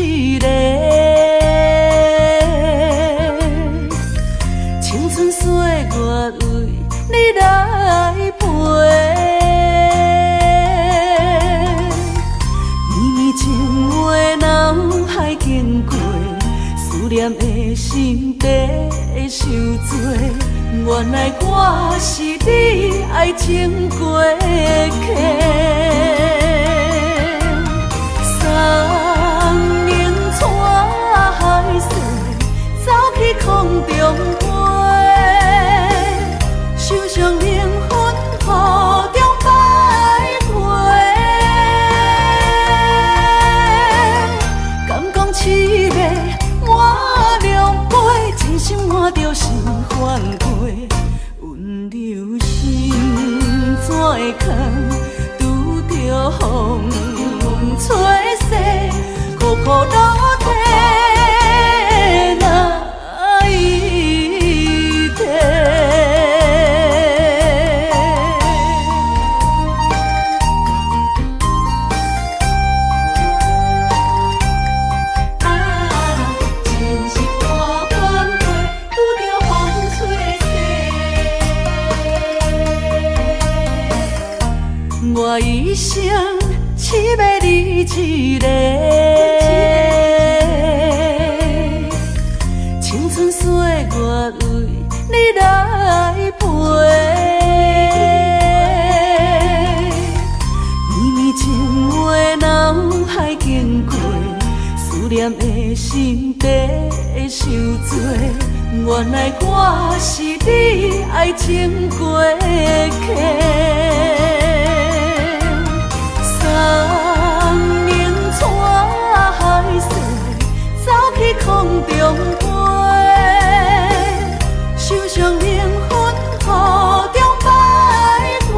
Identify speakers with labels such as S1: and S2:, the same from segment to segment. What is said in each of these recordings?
S1: 一个。青春歲月為你來陪，綿綿情話腦海經過，思念的心地傷濟。原來我是你愛情過客。送奶海誓，走去空中飛，受傷靈魂雨中徘徊。敢講痴迷滿兩杯，真心換著心煩過。溫柔心怎會空？拄著風吹逝，苦苦落地難以提。啊，真是我煩過，拄著風吹逝。我一生痴迷你一个，青春歲月為你來陪，綿綿情話腦海經過，思念的心地傷濟。原來我是你愛情過客。送奶海誓，走去空中飛，受傷靈魂雨中徘徊。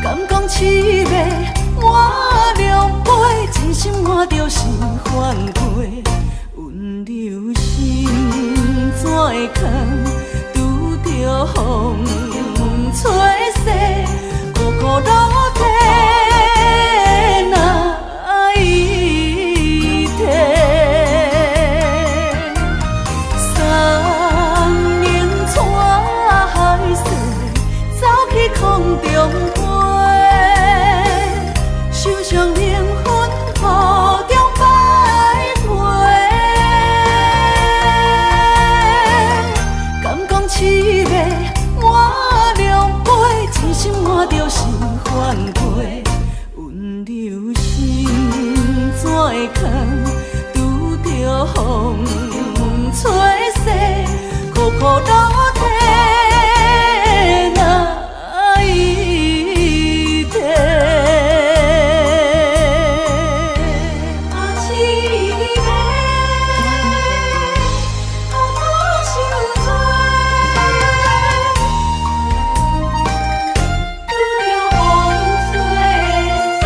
S1: 敢講痴迷滿兩杯，真心換著心煩過。溫柔心怎會空？拄著風吹逝，苦苦落地難以提。送奶海誓，走去空中飛，受傷靈魂雨中徘徊。敢講痴迷滿兩杯，真心換著心煩過。溫柔心怎會空？拄著風吹逝，苦苦落地難以提。啊，痴迷，苦苦受罪，拄著風吹逝。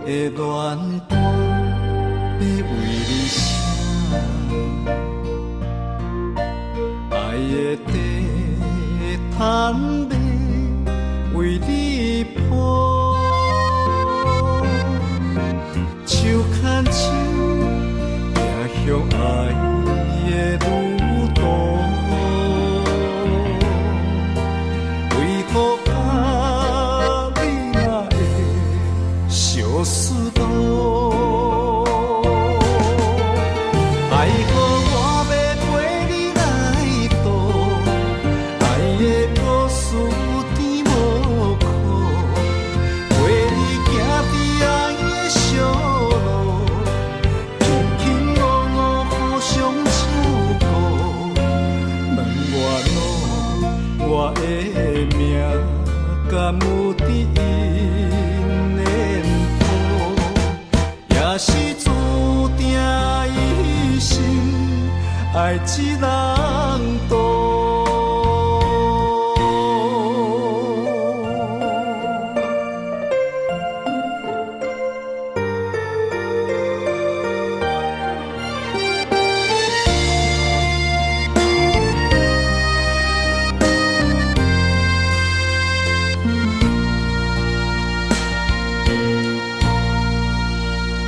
S2: 愛的戀歌欲為你寫，愛的地毯欲為你鋪，手牽手行向愛的旅途，為何佮你若會相思路？愛予我欲陪你來渡，愛的故事甜無苦，陪你行佇愛的小路，卿卿我我互相照顧。問我路，我的命敢有佇因愛一人渡。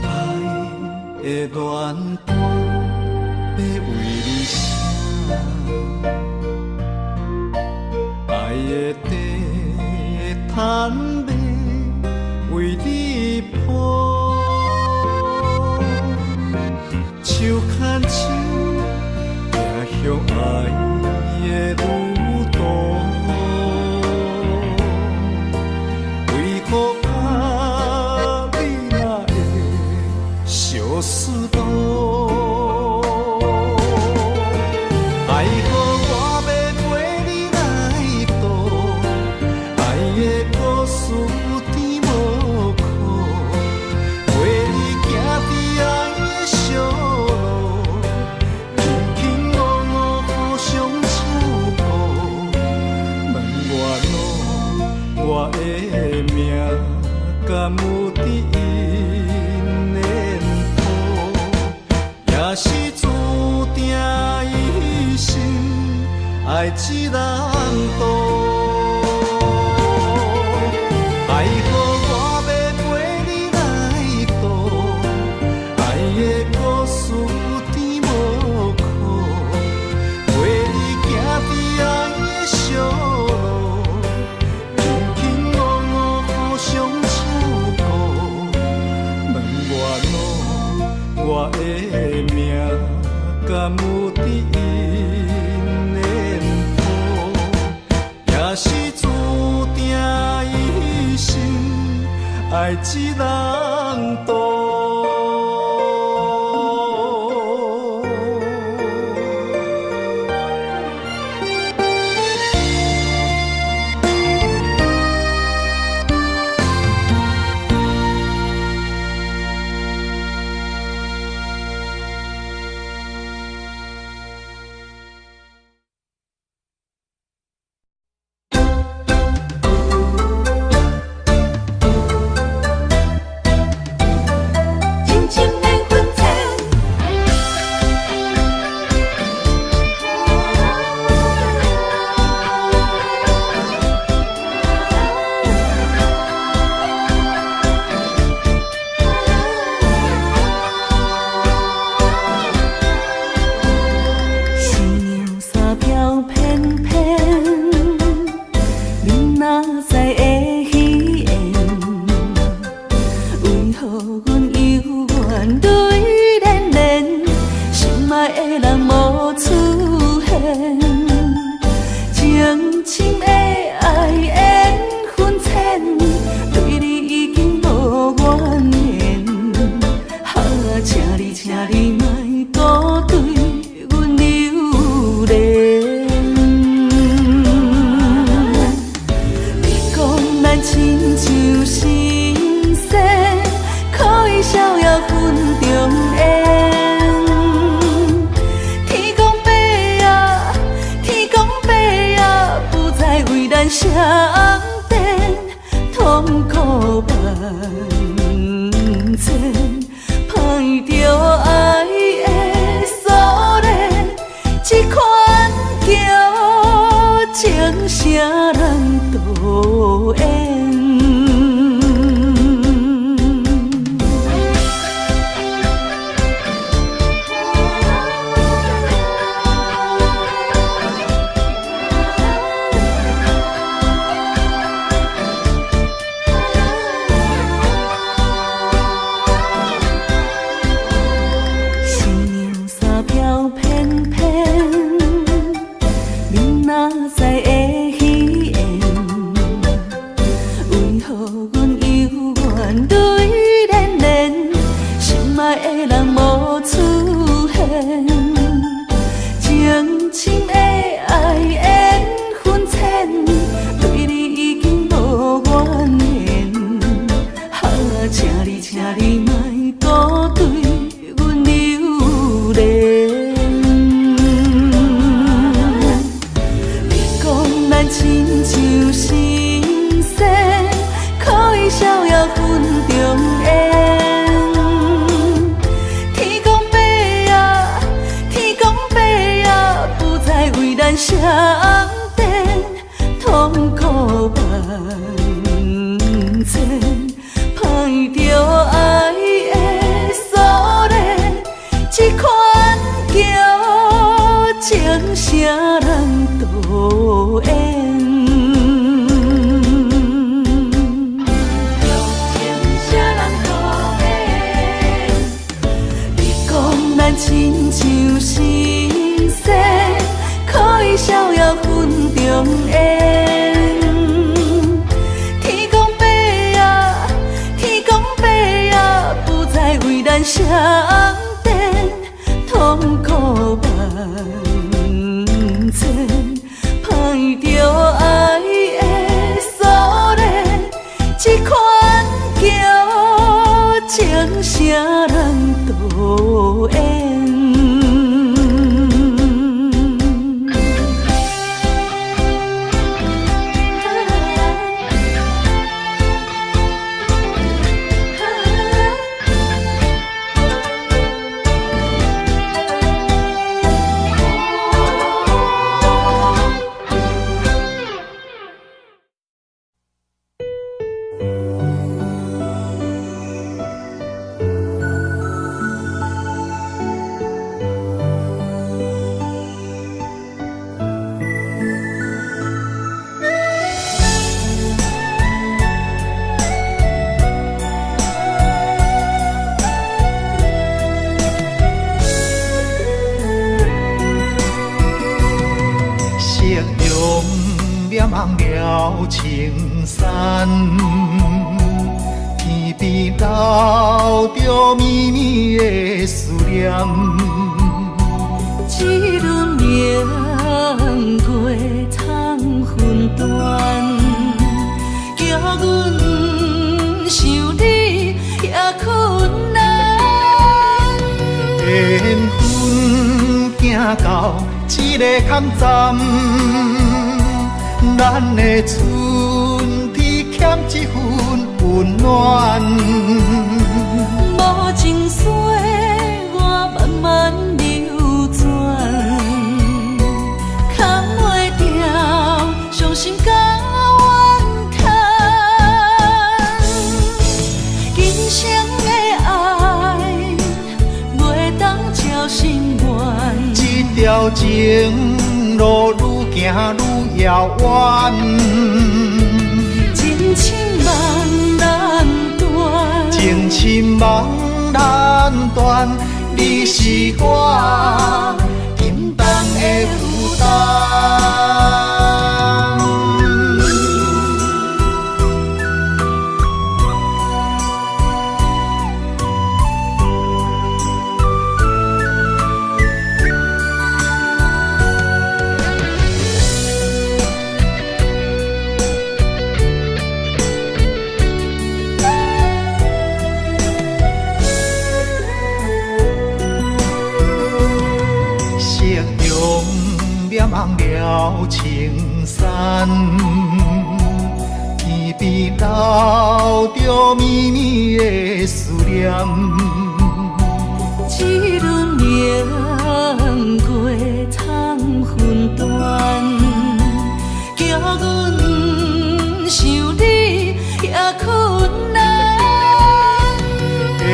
S2: 愛的恋歌欲為你寫，愛的地毯欲為你鋪，手牽手行向愛的旅途，為何甲你若會相思路？愛予我欲陪你來渡，愛的故事甜無苦，陪你行佇愛的小路，卿卿我我互相照顧。問我路，我的命敢有佇𪜶的譜？也是注定一生愛一人渡。愛予我欲陪你來渡，愛的故事甜無苦，陪你行佇愛的小路，卿卿我我互相照顧。問我路，我的命敢有佇𪜶的譜？也是注定一生愛一人渡。
S1: 深深的分岔。新娘衫飘翩翩，明仔载的喜宴，为何阮犹原泪涟涟？心爱的人无出现，情深的愛緣分淺，對你已經無怨言。啊，請你，請你莫閣對阮留戀。你講咱親像神仙，可以逍遙雲中緣。天公伯啊，天公伯啊，不再為咱雙電，痛苦萬千，歹著愛的鎖鏈，這款叫情啥人導演。新娘衫飄翩翩，明仔載的喜宴，為何阮猶原淚涟涟？心愛的人無出現，情深的愛緣分淺，對你已經無怨言。啊，請你，請你莫閣對阮留戀。双電，痛苦萬千，歹著愛的鎖鏈，這款叫情啥人導演。
S2: 夕陽渺茫了青山，天邊留著绵绵的思念。
S1: 一輪明月通分斷，叫阮想你也困難。
S2: 緣分行到這个坎站，咱的春天欠一份溫暖。
S1: 無情歲月慢慢流轉，藏袂牢傷心佮怨嘆。今生的愛袂當照心願，
S2: 這條情路愈行愈遙遠。
S1: 情深夢難斷，
S2: 情深夢難斷，你是我沉重的負擔。夕陽渺茫了青山，天邊留著绵绵的思念。
S1: 一輪明月通分斷，叫阮想你也困難。
S2: 緣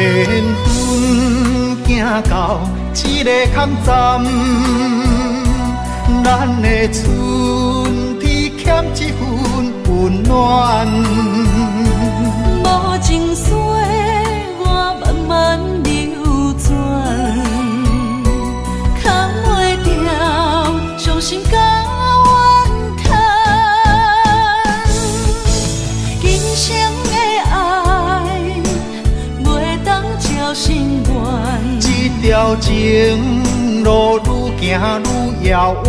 S2: 分行到這个坎站，咱的春天欠一份溫暖。
S1: 無情歲月慢慢流轉，藏袂牢傷心佮怨嘆。今生的愛袂當照心願，
S2: 這條情路愈行愈遙遠。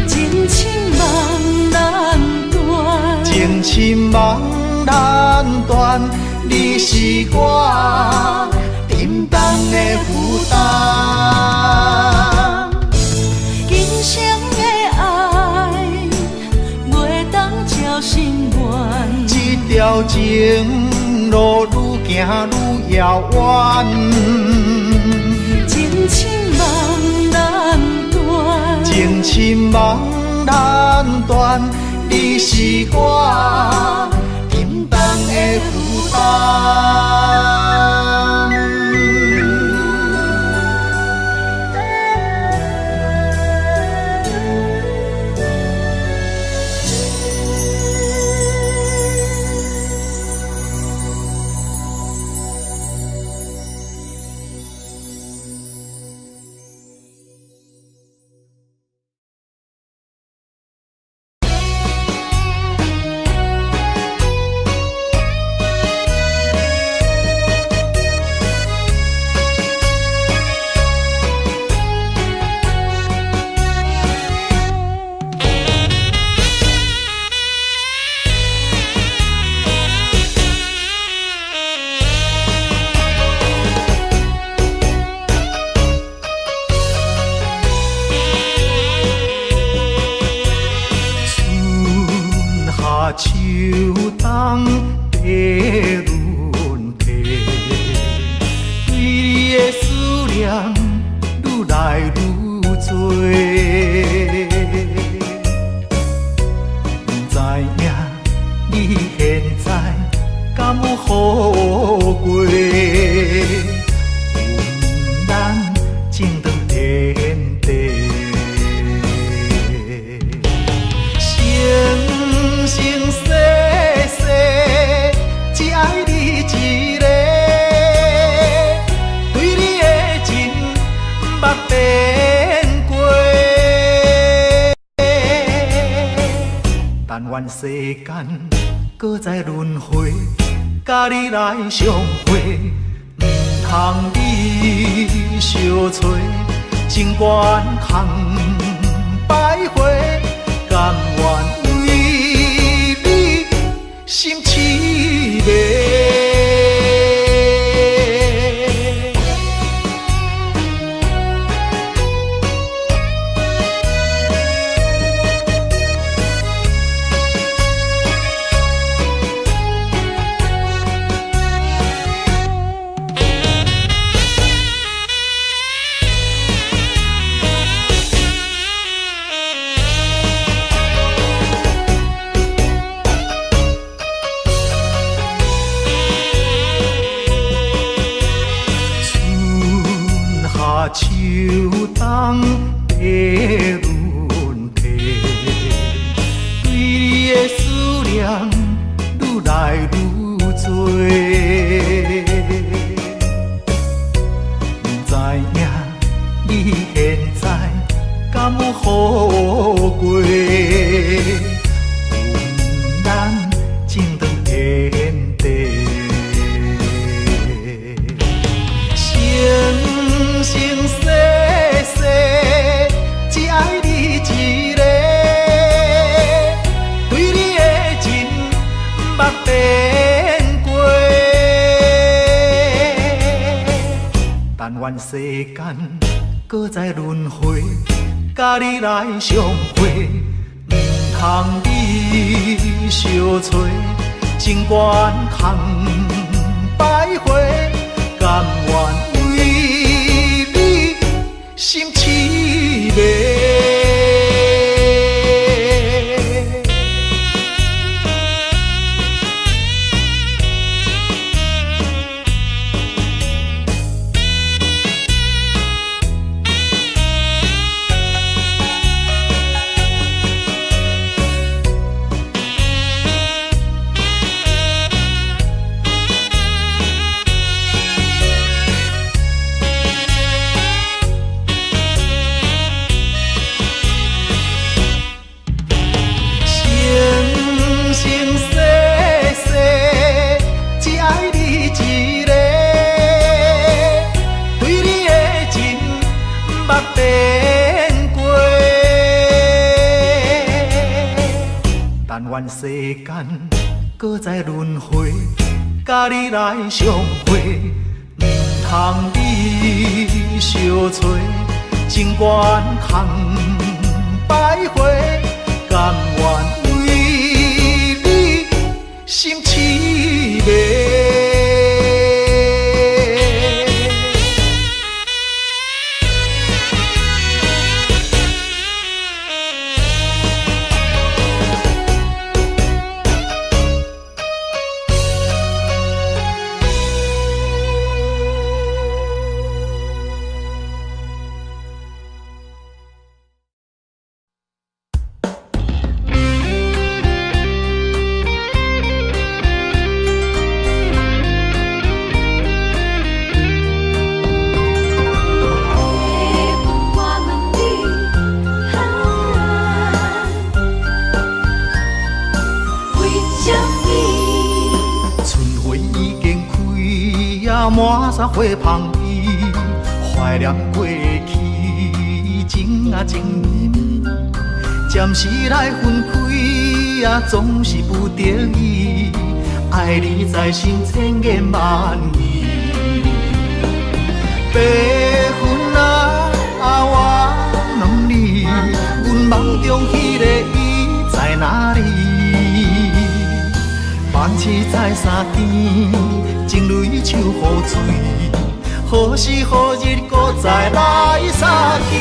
S1: 情深夢難斷，
S2: 情深夢難斷，你是我沉重的負擔。
S1: 今生的愛袂當照心願，
S2: 這條情路愈行愈遙遠。
S1: 情深夢難斷，
S2: 情深夢難斷，你是我沉重的負擔。好過？阮咱情長天地，生生世世只愛你一个，對你的情毋捌變過。但願世間閣再輪迴，佮你來相會，毋通你相揣，情懸空徘徊，甘願為你心痴迷。春夏秋冬的輪替，對你的思念愈來愈多。不知影你現在敢有好過？阮咱情長天地。生生世世只愛你一个，對你的情毋捌變過。但願世間閣再輪迴，佮你來相會，毋通你相揣，情懸空徘徊，甘願為你心痴迷。生生世世只愛你一个，對你的情毋捌變過。但願世間閣再輪迴，佮你來相會，毋通你相揣，情懸空徘徊，甘願為你心痴迷。
S1: 我問你，啊，為什麼？
S2: 春花已經開啊，滿山花芳伊，懷念過去，情啊情綿綿，暫時來分開啊，總是不得已，愛你在心，千言萬語。白雲啊，我問你，阮夢中彼个伊在哪裡？放鼠在三更，情淚像雨水，何時何日閣再來相見？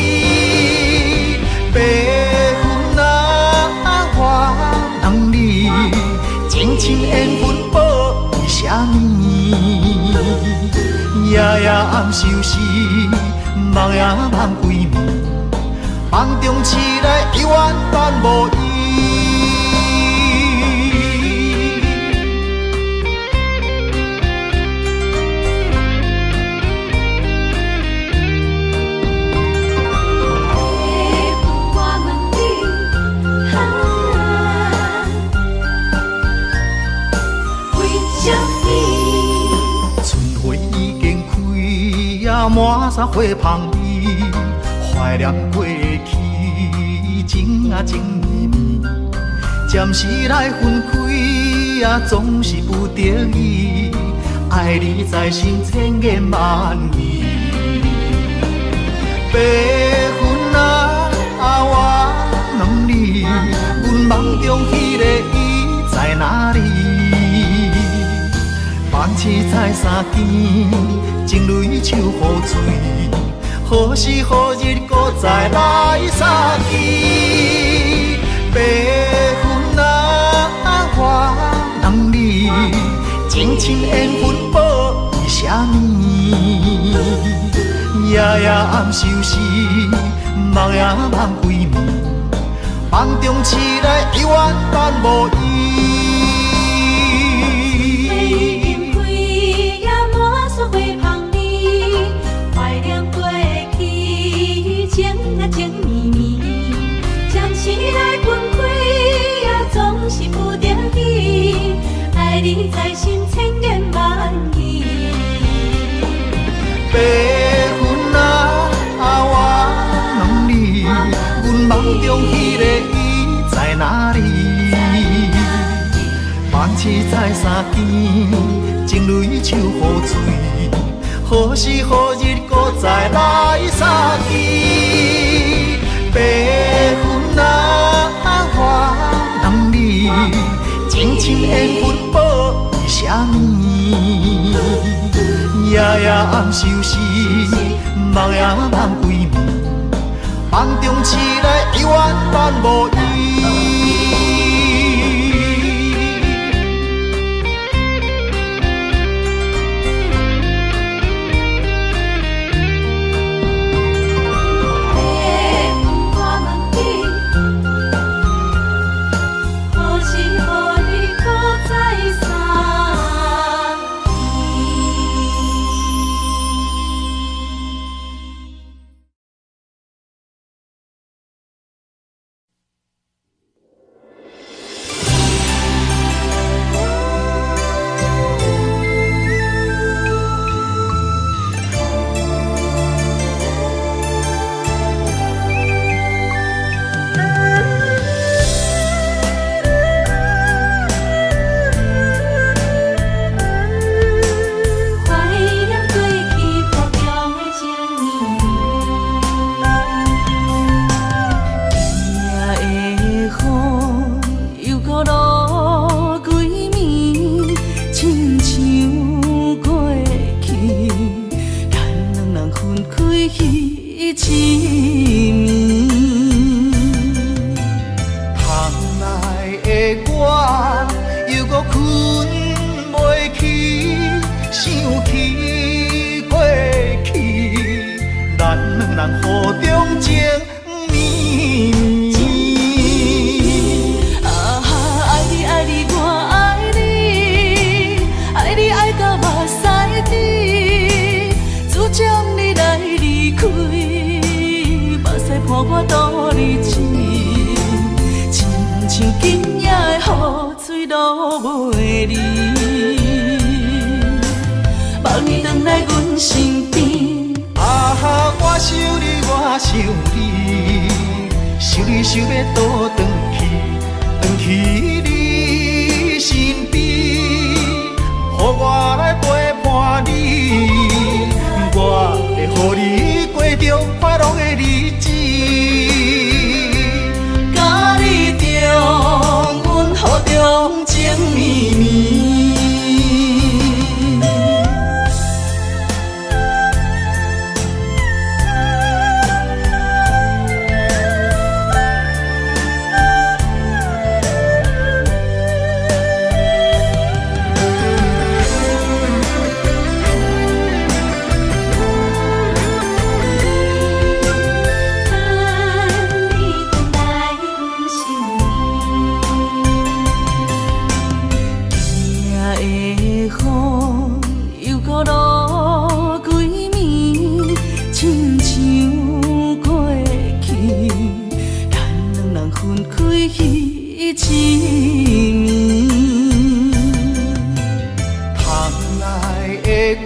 S2: 白雲啊，我問你，情深緣分報為啥物？暝？夜夜暗相思，梦也梦规暝，梦中醒来犹原等无伊。
S1: 我问你，哈，为什么？
S2: 春花已经开啊，满山花香味，怀念过去，情啊情绵绵，暂时来分开啊，总是不得已，爱你在心，千言万语。白云啊，我问你，阮梦中彼个伊在哪里？放鼠在三更，情泪像雨水，何时何日阁再来相见？白云啊，我问你，情深缘分报为啥物？夜夜暗相思，梦也梦规暝，梦中醒来犹原等无伊。
S1: 花已经开呀，满山花香味，怀念过去，情啊情绵绵，暂时来分开呀，总是不得已，爱你在心，千言万语。
S2: 白云啊，我问你，阮梦中彼个伊在哪里？放鼠在三更，情泪像雨水，何时何日阁再来相见？白云啊，我问你，情深缘分报为啥物？夜夜暗相思，梦也梦规暝，梦中醒来犹原等无伊。
S1: 白云，我问你，何时何日阁再相见？怀念过去雨中的情绵绵，今夜的雨又阁落规暝，亲像过去，咱两人分开彼一暝。
S2: 窗内的我犹阁困袂去，想起过去，咱两人雨中情绵绵。
S1: 啊，爱你爱你我爱你，爱你爱到目屎滴，自从你来离开，目屎伴我倒日子，亲像今夜的雨水落袂离，望你转来阮身边。
S2: 啊，我想你，我想你，想你想欲倒转去，转去你身边，予我来陪伴你，我会予你过著快乐的日子。
S1: 佮你重温雨中情绵绵。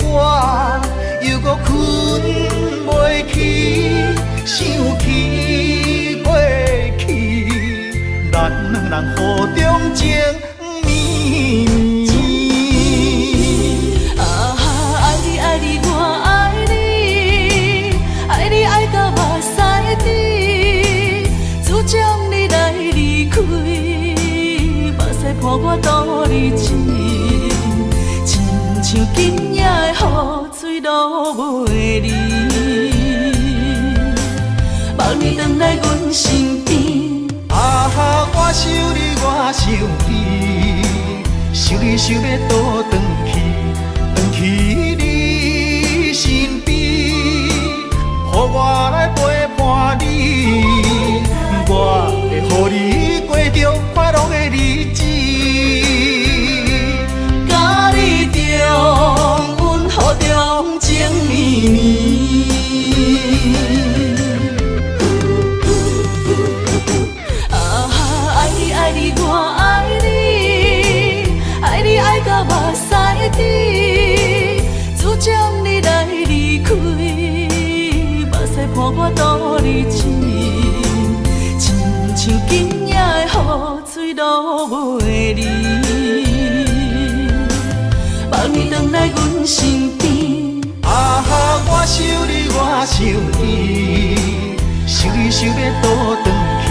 S2: 我猶閣睏袂去，想起過去，咱兩人雨中情綿綿。
S1: 啊，愛你愛你我愛你，愛你愛到目屎甜，自從你來離開，目屎伴我倒日子，親像今夜的雨水落袂離，望你轉來阮身邊。
S2: 啊，我想你，我想你，想你想欲倒轉去，轉去你身邊，予我來陪伴你，我會予你過著快樂的日子。
S1: 佮你重溫雨中情綿綿。啊，愛你愛你我愛你，愛你愛到目屎甜，自從你來離開，目屎伴我倒日子，親像今夜的雨水落袂離，望你轉來阮身邊。
S2: 啊，我想你，我想你，想你想欲倒轉去，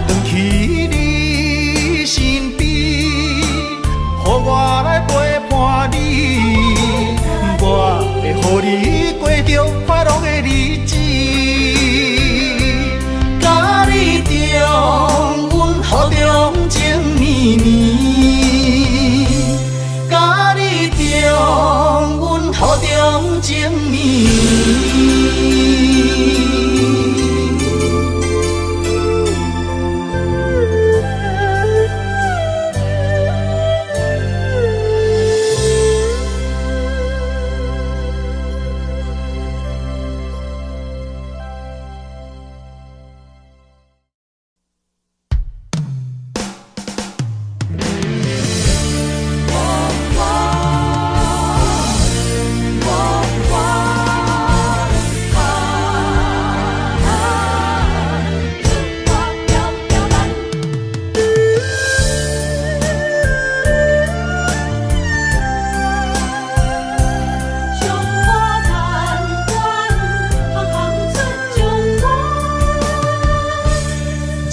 S2: 轉去你身邊，予我來陪伴你，我會予你過著快樂的日子。
S1: 佮你重溫雨中情綿綿，佮你重溫雨中情綿綿。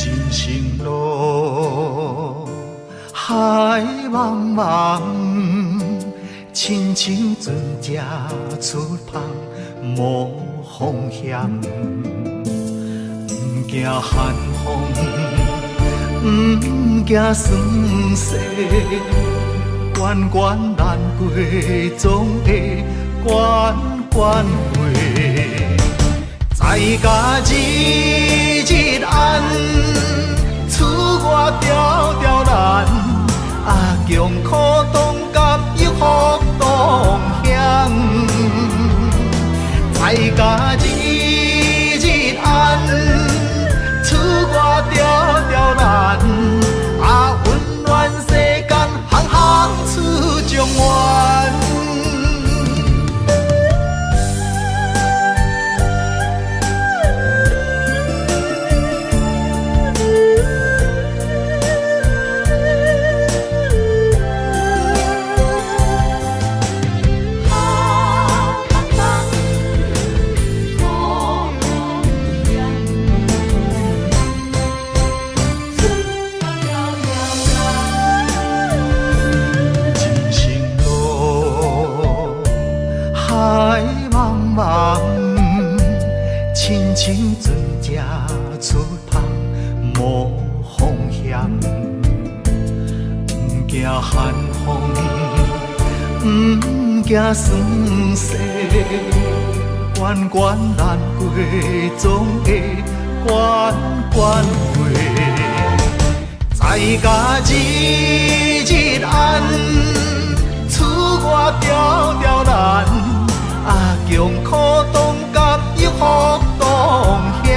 S2: 人生路，海茫茫，親像船隻出帆無風險，毋驚寒風，毋驚霜雪，關關難過總會關關過。在家日日安，出外條條難，啊，窮苦當甘又福當享。在家日日安，出外條條難，啊，溫暖世間，行行出狀元。人生路，海茫茫，親像船隻出帆無風險，毋驚寒風，毋驚霜雪，關關難過總會關關過。在家日日安，出外條條難，啊，窮苦當甘又福當享。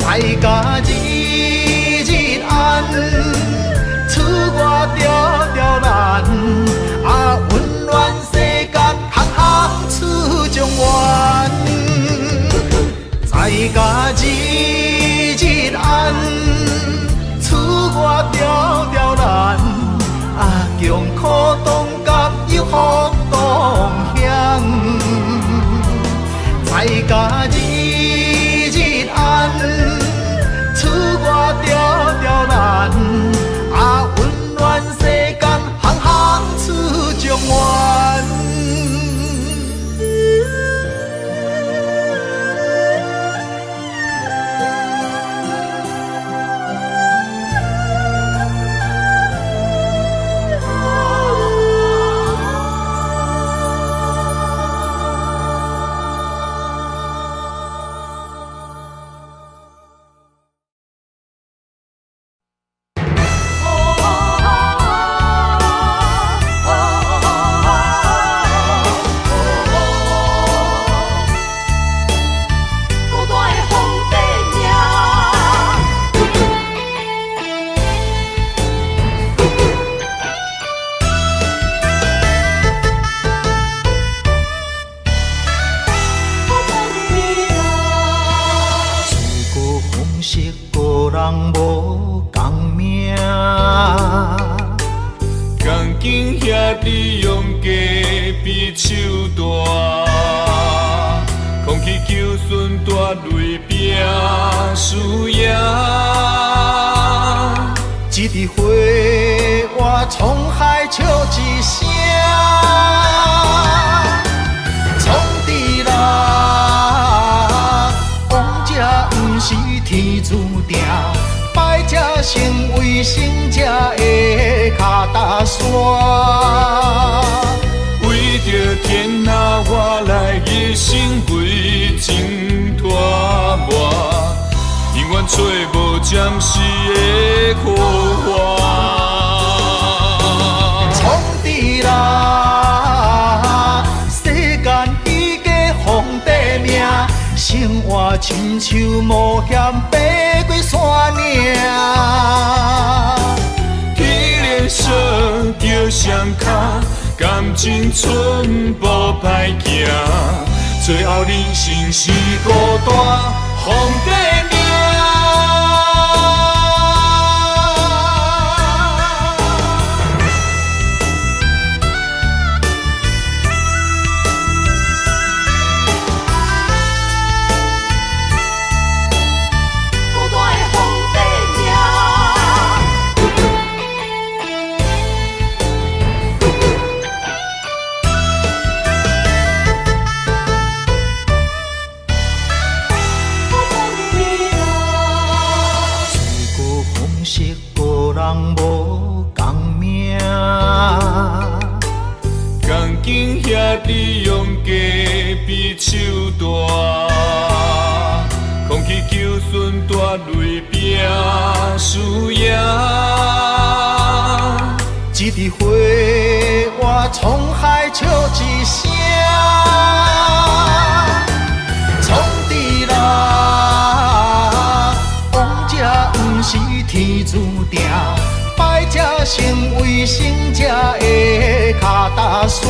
S2: 在家日日安，出外條條難，啊，溫暖代價日日安，出外條條難，啊，溫暖世間，行行出狀元。親像無嫌爬過山嶺，
S3: 天連鎖著雙跤，感情寸步歹行，最後人生是孤單，皇帝命。
S2: 一支花活沧海笑一声，创治人，王者毋是天注定，败者成为胜者的跤踏山。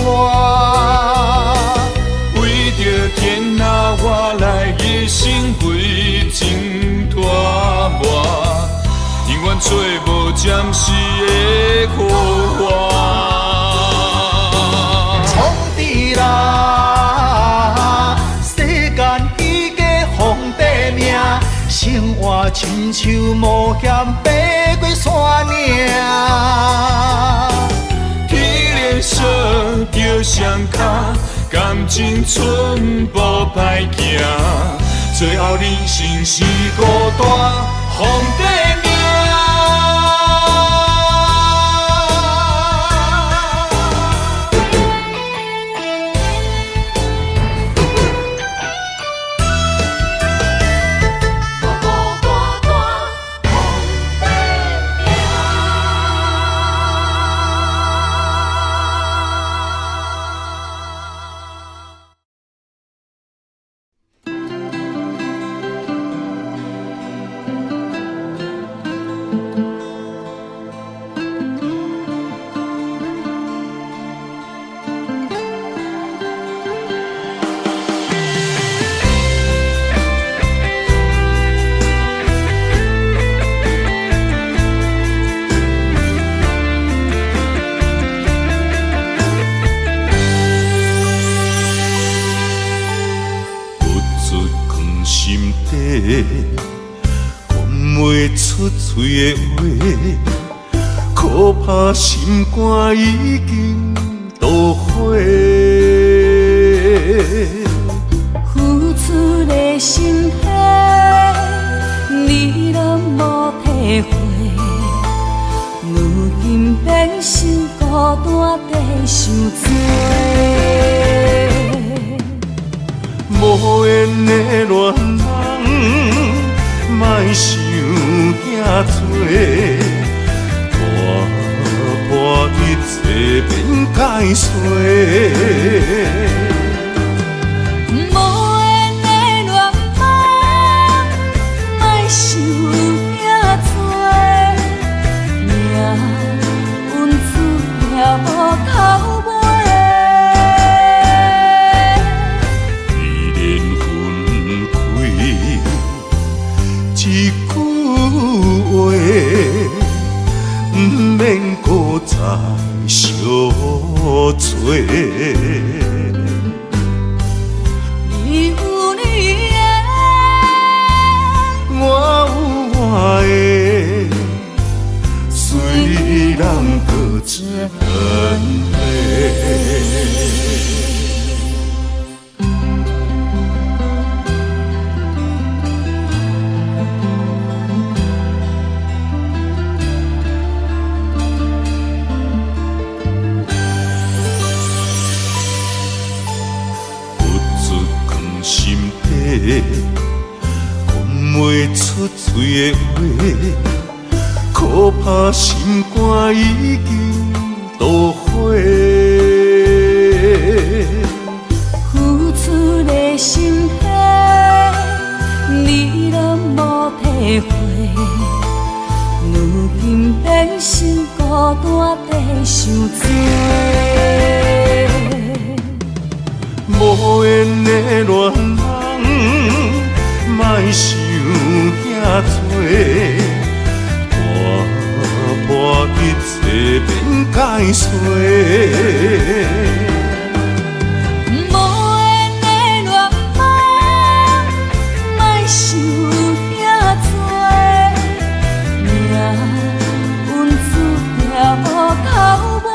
S3: 为著天下我来一生为情拖磨，永远找无暂时的火花。
S2: 创治人，世间已经皇帝命，生活亲像无嫌爬过山岭。
S3: 天连锁著双跤，感情寸步歹行，最后人生是孤单，皇帝命。
S2: 講袂出喙的話，可怕心肝已經導火。
S1: 付出的心血，你攏無體會，如今變成孤單在受罪。
S2: 無緣的戀人，莫想遐多，看破一切免解釋。
S1: 無緣的戀夢，莫想遐多，命運注定無頭尾。
S2: 依然分開一句話，毋免閣再相揣。
S1: 你有你的，
S2: 我有我的，雖然各自分飛。付出藏心底，講袂出喙的話，可怕心肝已經導火。
S1: 付出的心血，你攏無體會，如今變成孤單在受罪。
S2: 無緣的戀人，莫想遐多，看破一切免解釋。
S1: 無緣的戀夢，莫想遐多，命運注定無頭尾。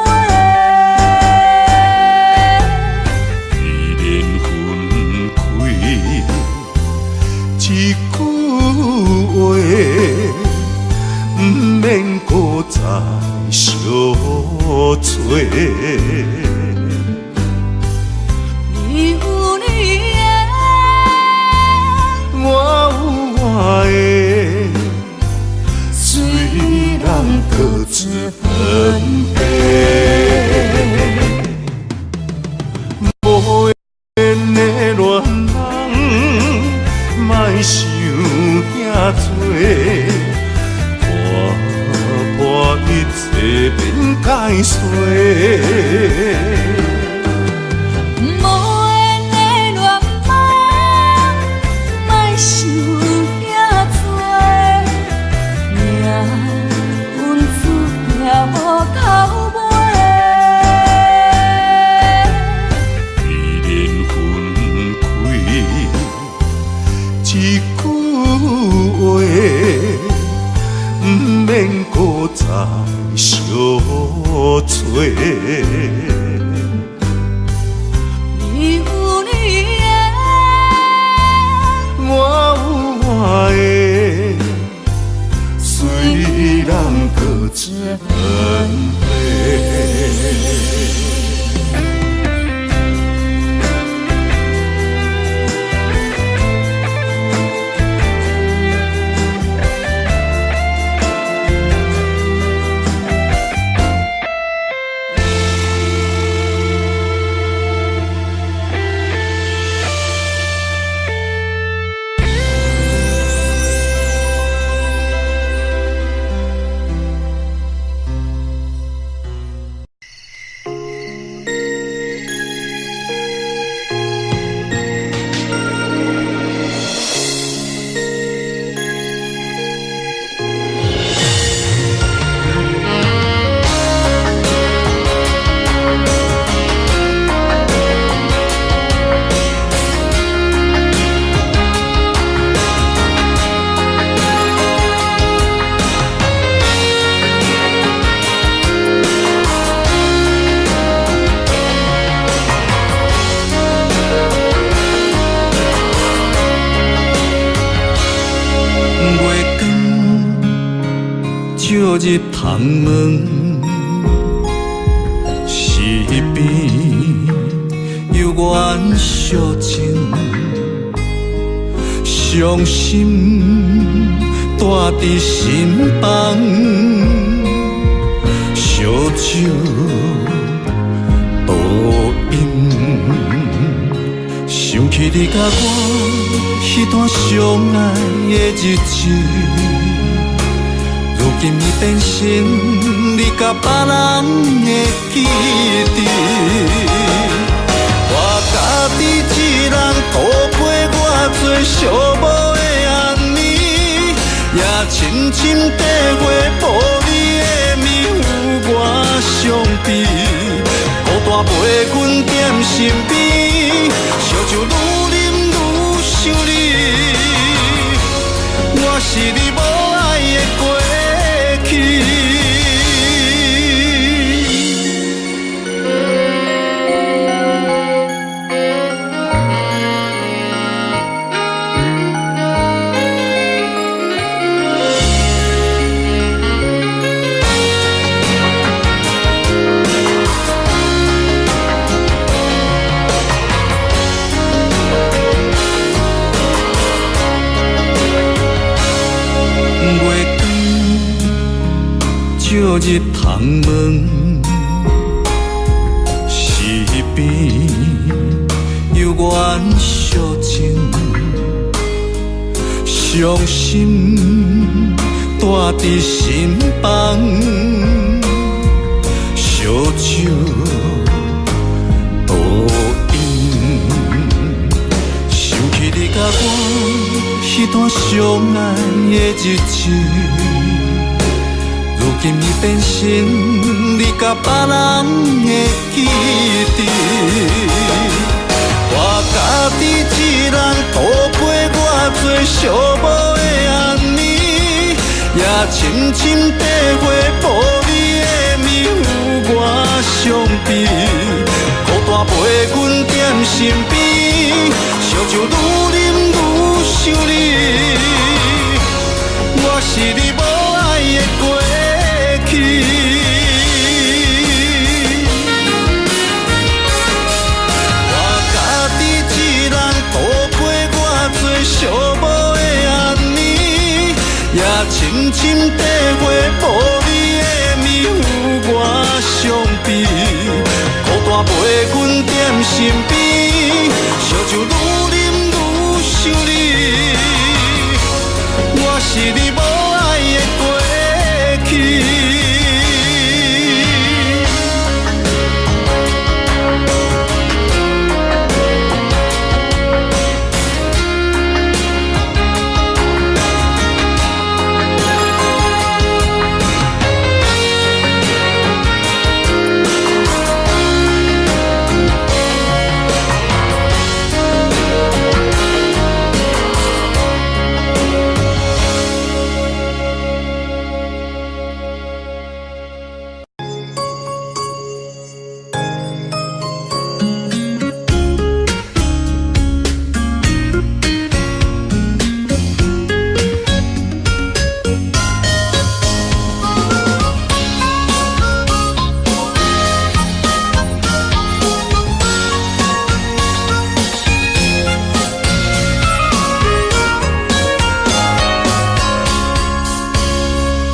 S2: 依然分開一句話，毋免閣再相揣。入窗門，是悲犹原惜情，傷心蹛佇心房，燒酒倒飲，想起你佮我彼段相愛的日子。如今已變成你佮別人的記憶，我家己一人度過偌濟寂寞的暗暝，也深深體會無你的暝有偌傷悲，孤單陪阮踮身邊，燒酒愈啉愈想你，我是你無愛的過去。月光照入窗門，是悲猶原惜情，傷心蹛佇心房，燒酒倒飲，想起你佮我彼段相愛的日子。如今已變成你佮別人的記憶，我家己一人度過偌濟寂寞的暗暝，也深深體會無你的暝有偌傷悲，孤單陪阮踮身邊，燒酒愈啉愈想你，我是你無愛的過去。我家己一人度過偌濟寂寞的暗暝，也深深體會無你的暝有偌傷悲，孤單陪阮踮身邊，燒酒愈啉愈想你，我是你無愛的過去。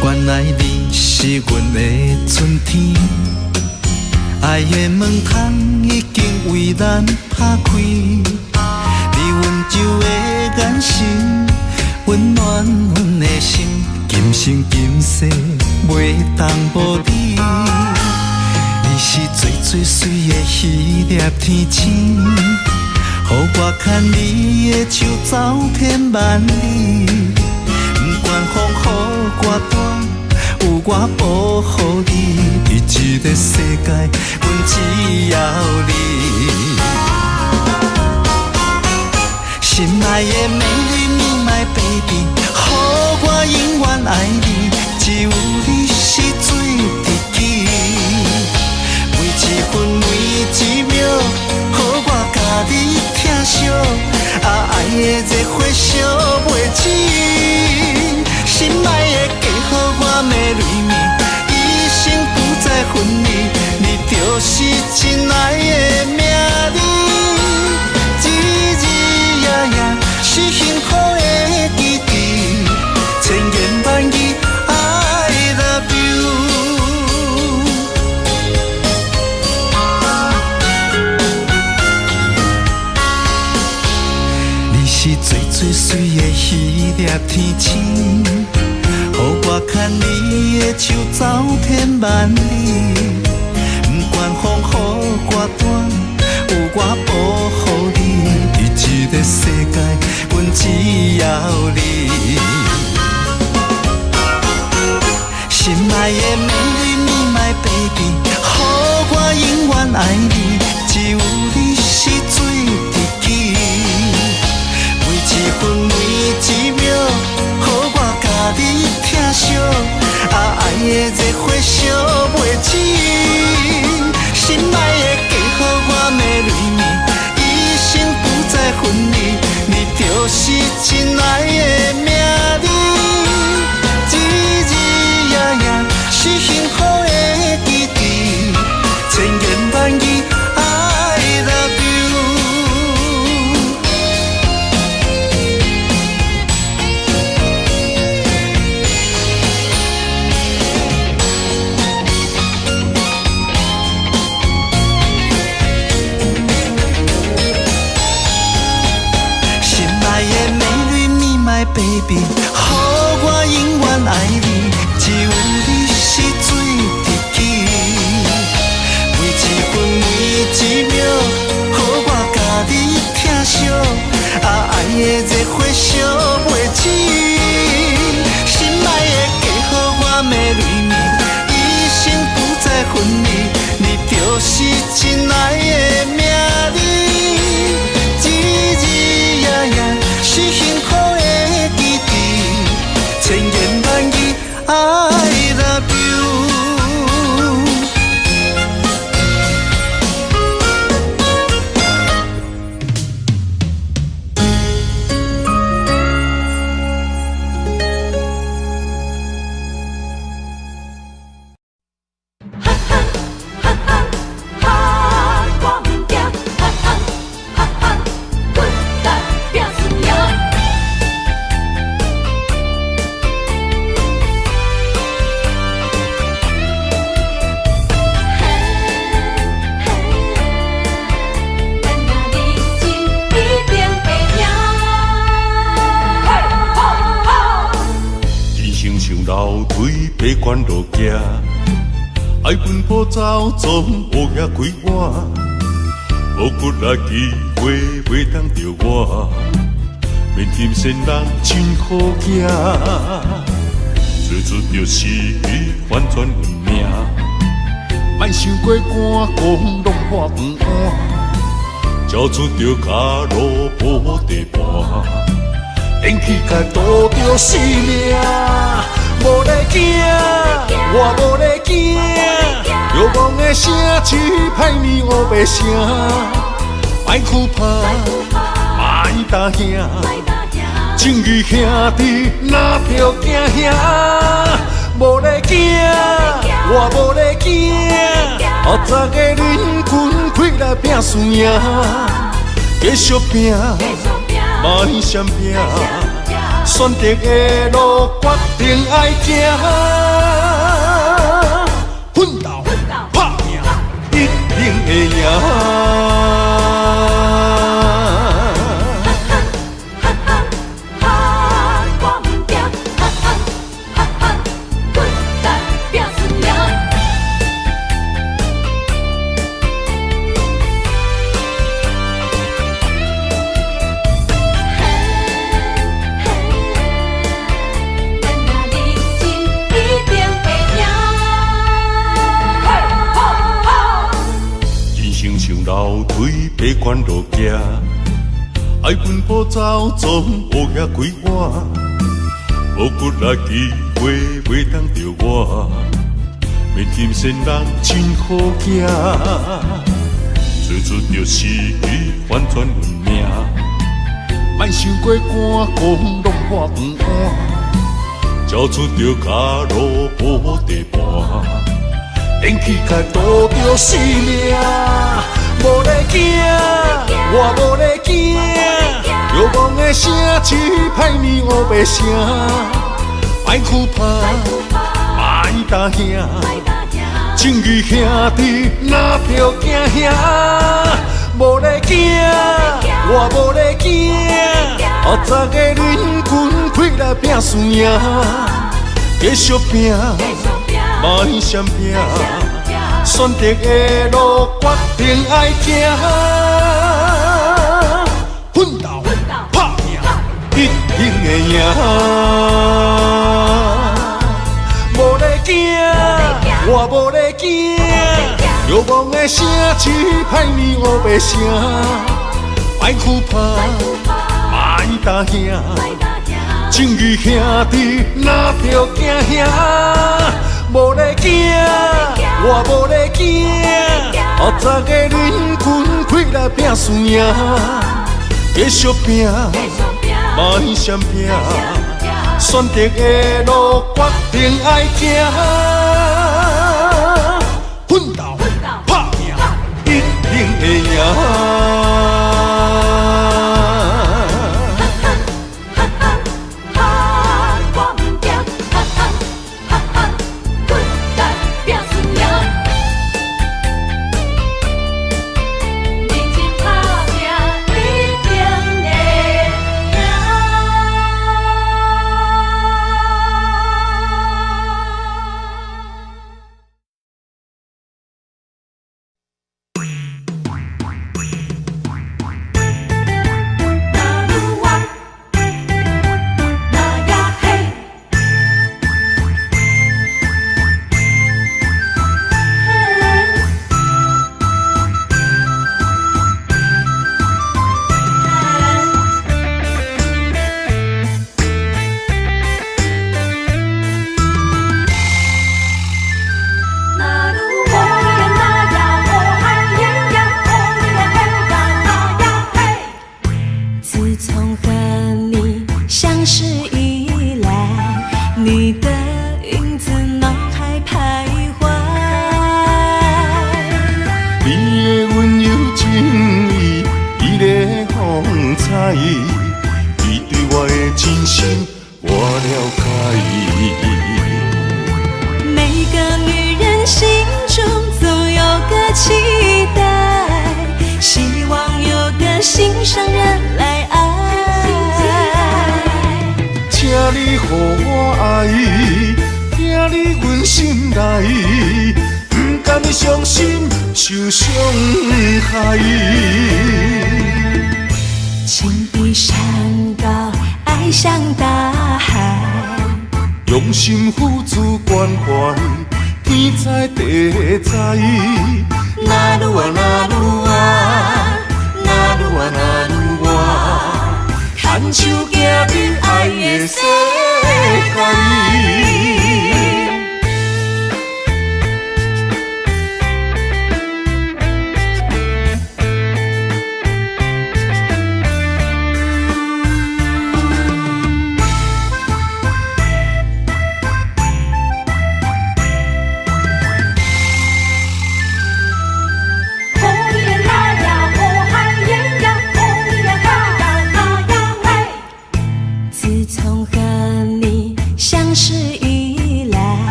S2: 原來你是阮的春天，愛的門窗已經為咱拍開。你溫柔的眼神，溫暖阮的心，今生今世袂當無你。你是最最媠的彼粒天星，予我牽你的手走遍萬里。不管風雨偌大，有我保護你。佇這个世界，阮只要你。心愛的 Marry me my baby，予我永遠愛你，只有你是最知己。每一分每一秒，予我佮你疼惜，啊，愛的熱火燒袂止。心愛的，嫁予我 Marry me，就是親愛的名字，日日夜夜是幸福的基地，千言萬語 I love you。你是最最媠的彼粒天星，予我牽你的手走天萬里。不管風雨偌大，有我保護你。佇這个世界，阮只要你。心愛的美女，me my baby，予我永遠愛你，只有你是最知己。每一分每一秒，予我共你疼惜，啊，愛的熱火燒袂止。心愛的嫁予我的女兒，一生不再分離，你就是親愛的名字，日日夜夜是幸福的基地，千言萬語 I love you。心愛的美女，me my baby，予我永遠愛你，只有你是最知己。每一分每一秒，予我共你疼惜，啊，愛的熱火燒袂止。心愛的嫁予我的女兒，一生不再分離，你就是親愛的名字，日日夜夜是幸福的基地，千言萬語 I love you。
S1: 哈哈哈哈哈，我毋驚，哈哈哈哈，骨力拼輸贏。嘿嘿，咱若認真，一定會贏。嘿，吼吼。
S3: 人生像樓梯，爬懸落行，愛奔波走，總烏夜開碗，無骨力機會袂當著我，免擔心人真好行，做出著時機反轉運命，莫想過趕講弄破飯碗，交出著跤路無地盤。勇氣甲賭著性命，無咧驚，我無咧驚。流亡的城市，歹暝烏白聲，莫惧怕，莫担惊，正義兄弟若票行兄，無咧驚，我無咧驚。後十个人群開來拼輸贏，繼續拼。莫相拼，選擇的路決定愛行，奮鬥拍拼，一定會贏。
S1: 哈哈哈，我毋驚，哈哈哈哈，骨力拼輸贏。嘿嘿，咱若認真，一定會贏。嘿，吼吼。
S3: 人生像樓梯，爬懸落行，愛奔波走，總烏夜開碗，無骨力機會袂當著我，免擔心人真好行，做出著時機反轉運命，莫想過趕講弄破飯碗，交出著跤路無地盤，
S2: 连起来赌著性命。无咧惊，我无咧惊，欲望的声一歹暝乌白声，莫惧怕，莫担惊，正义兄弟若著惊吓，无咧惊，我无咧惊，后十个忍军开来拼输赢，继续拼，莫闪避。选择的路，决定爱行，奋斗、拍拼，一定会赢。无咧惊，我无咧惊，欲望的声一歹暝乌白声，莫惧怕，莫担惊，正义兄弟若著惊吓，无咧惊。我无咧惊，后十个忍军开来拼输赢，继续拼，莫闪避，选择的路决定爱行，奋斗、拍拼，一定会赢。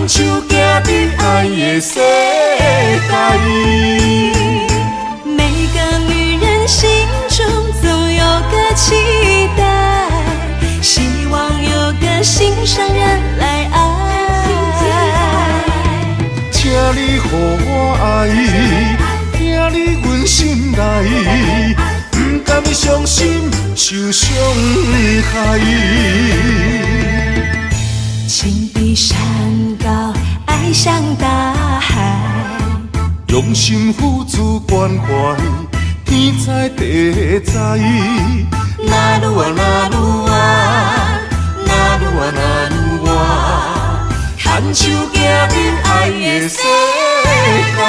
S1: 手行伫爱的世界。每個女人心中總有個期待，希望有個心上人來愛。
S2: 請你予我愛，疼你阮心內，不甘傷心受傷害。
S1: 情比山高，愛像大海。
S2: 用心付出關懷，天知地知。那魯啊那魯啊，那魯啊那魯啊，牽手行入愛的世界。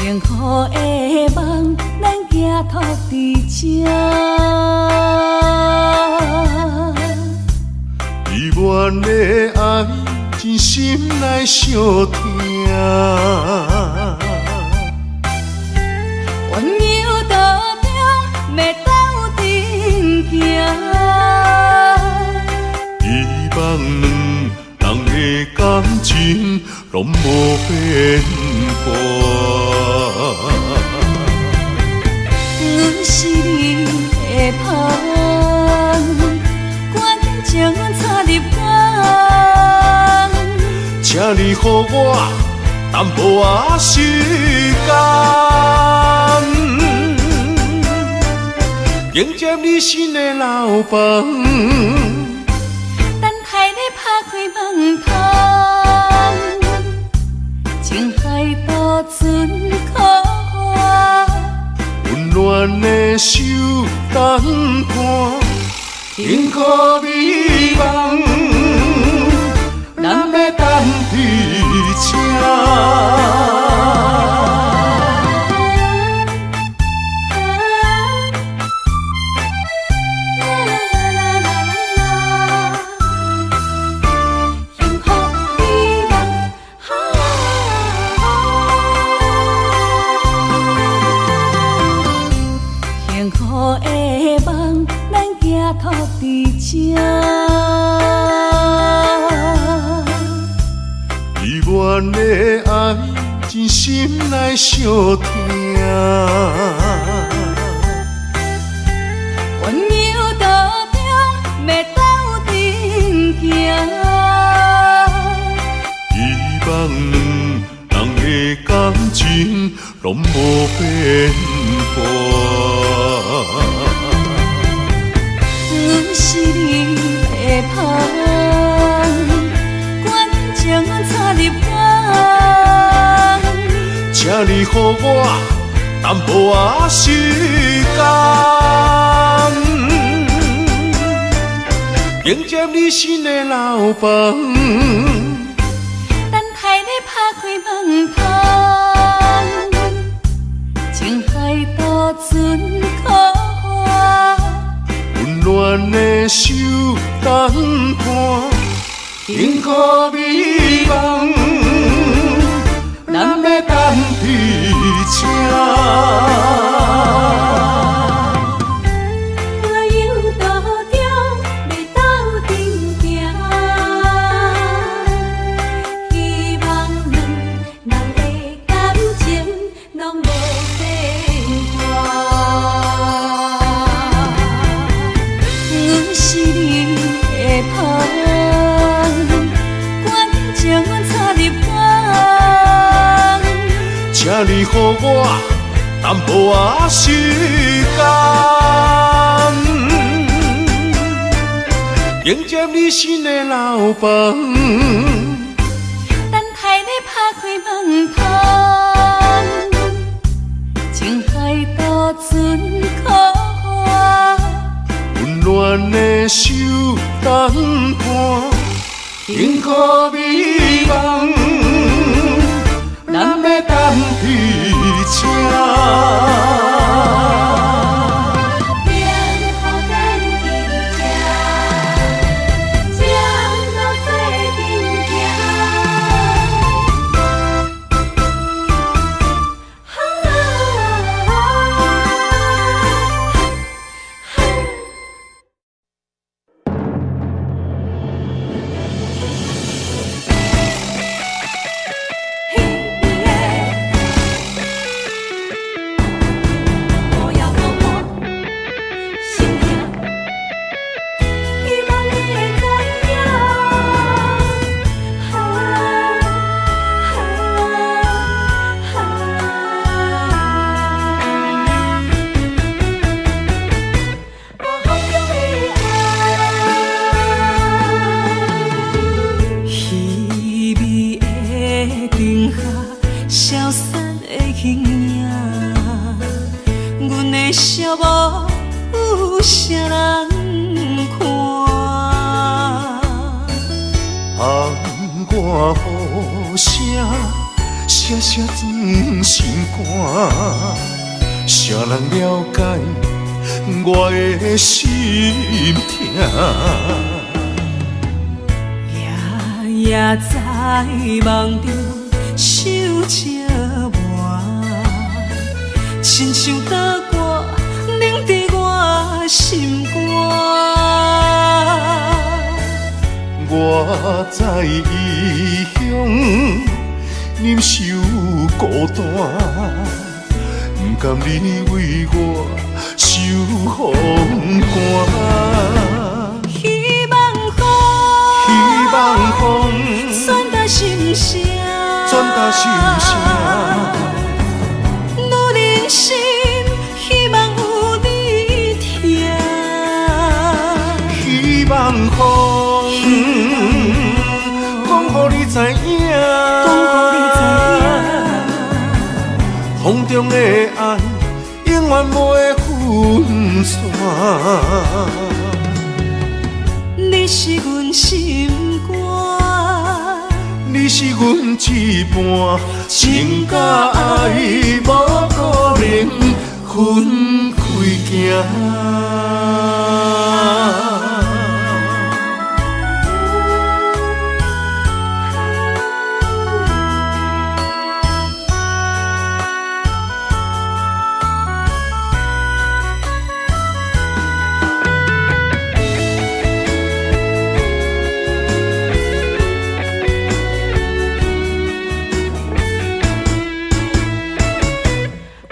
S1: 幸福的夢，咱寄託佇這。
S2: 美滿的愛，真心來相疼。
S1: 鸳鸯道中欲鬥陣行，
S2: 希望兩人的感情攏無變卦。
S1: 阮是你的蜂，趕緊將阮帶入甕。
S2: 請你予我淡薄仔時間，迎接你新的樓房。
S1: 等待你拍開門窗，情海渡船苦岸，
S2: 溫暖的手等伴，幸福美夢，咱欲等佇這。
S1: 幸福美夢，幸福的夢，咱寄託佇這。
S2: 美滿的愛，真心來相疼。
S1: 鸳鸯道中欲鬥陣行，
S2: 希望兩人的感情攏無變卦。
S1: 阮是你的蜂，趕緊將阮帶入甕。
S2: 請你予我淡薄仔時間，迎接你新的樓房。
S1: 等待你拍開門窗，情海渡船苦岸，
S2: 溫暖的手等伴，幸福美夢，咱欲等佇這。
S1: 鸳鸯道中欲鬥陣行，希望兩人的感情攏無變卦。阮是你的蜂，趕緊將阮帶入甕。
S2: 請你予我淡淡薄仔時間，迎接你新的樓房。
S1: 等待你拍開門窗，情海渡船靠岸，
S2: 溫暖的手等伴，幸福美夢，咱欲等佇這。
S1: 幸福等佇這，情路做陣行。不要予我心痛，希望你會知影。啊啊啊！我风中的愛，稀微的燈下，消散的形影，阮的笑無有啥人看。
S2: 窗外雨聲，聲聲鑽心肝，誰人了解我的心痛？
S1: 夜夜在夢中受折磨，親像刀割，冷佇我心肝。
S2: 我在異鄉忍受孤單，不甘你為我受風寒。
S1: 希望風，
S2: 希望風
S1: 傳達心聲，
S2: 傳達心聲。
S1: 女人心，希望有你疼。
S2: 希望風，講予你知影，
S1: 講予你知影，
S2: 風中的愛永遠袂分散。
S1: 你是阮心肝，
S2: 你是阮一半，情佮愛無可能分開行。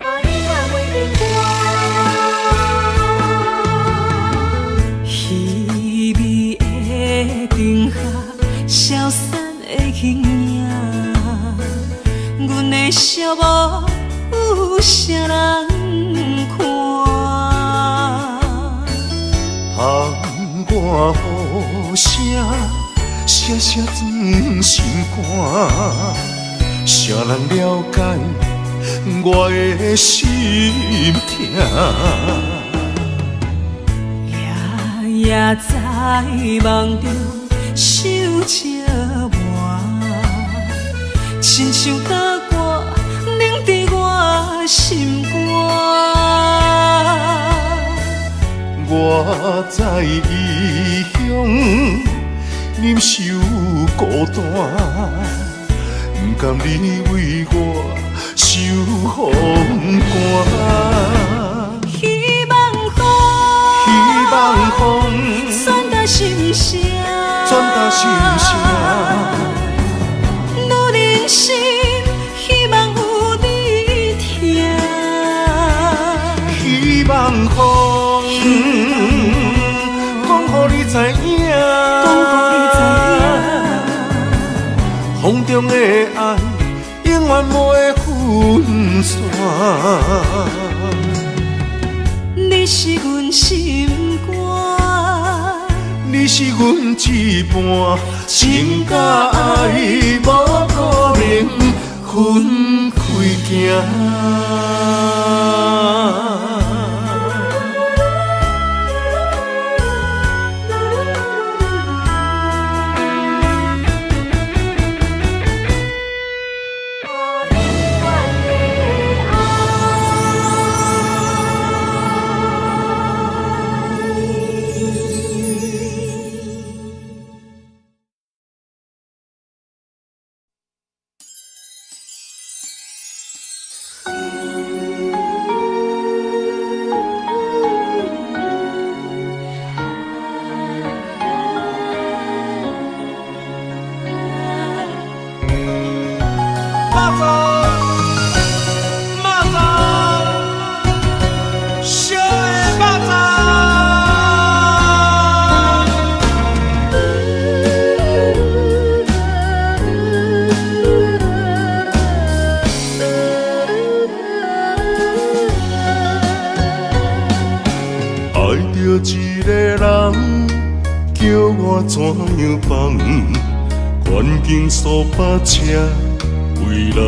S1: 愛若袂變卦。稀微的燈下，消散的形影，阮的笑無有啥人看。
S2: 窗外雨聲，聲聲鑽心肝，誰人了解我的心痛？
S1: 夜夜在夢中受折磨，親像刀割，冷佇我心肝。
S2: 我在異鄉忍受孤單，不甘你為我受風寒。
S1: 希望風，
S2: 希望風
S1: 傳達心聲，
S2: 傳達心聲。
S1: 女人心，希望有你疼。
S2: 希望風，講予你知影，
S1: 講予你知影，
S2: 風中的愛永遠袂分散。
S1: 你是阮心肝，
S2: 你是阮一半，情佮爱無可能分開行。煞車為難，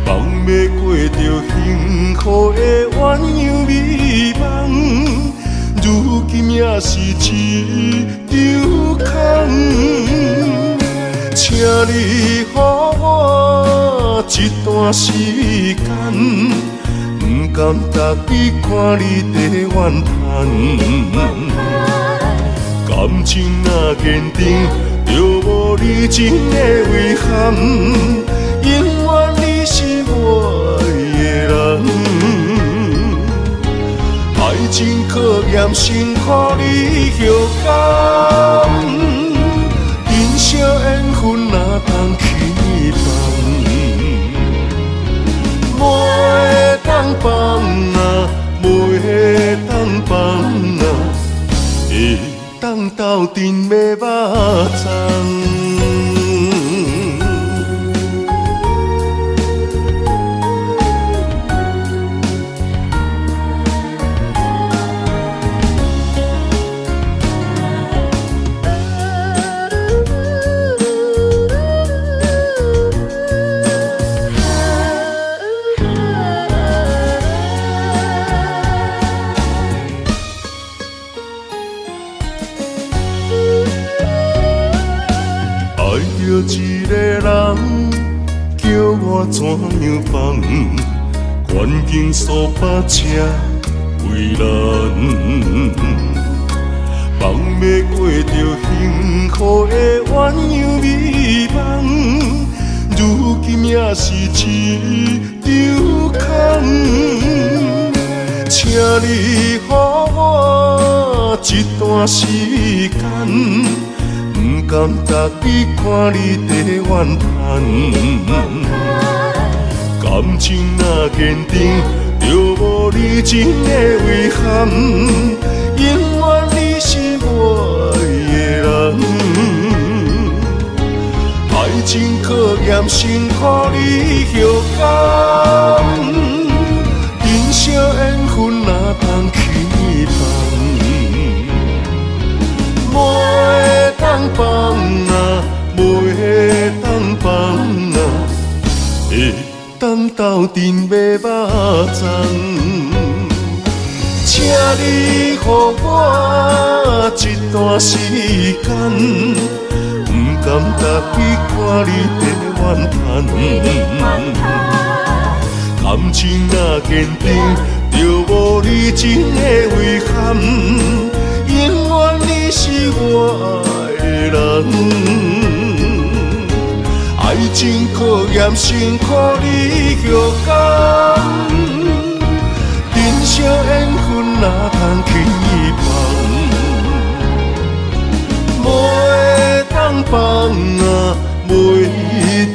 S2: 放袂過著幸福的鴛鴦美夢，如今也是一場空。請你予我一段時間，毋甘逐日看你在怨嘆。感情若堅定，就無離情的遺憾。永遠你是我愛的人，愛情考驗辛苦你休工，珍惜緣分哪通去放？袂當放啊，袂當放啊，會當鬥陣的肉粽。一個人叫我怎樣放？環境煞百車為難，放袂過著幸福的鴛鴦美夢，如今也是一場空。請你予我一段時間。毋甘逐日看你在怨嘆，感情若堅定，就無離情的遺憾。永遠你是我愛的人，愛情考驗辛苦你休工，珍惜緣分哪通去放？袂當放啊，袂當放啊，會當鬥陣的肉粽。請你予我一段時間，毋甘逐日看你在怨嘆。感情若堅定，就無離情的遺憾。永遠你是我愛的人，愛情考驗辛苦你休工，珍惜緣分哪通去放？袂當放啊，袂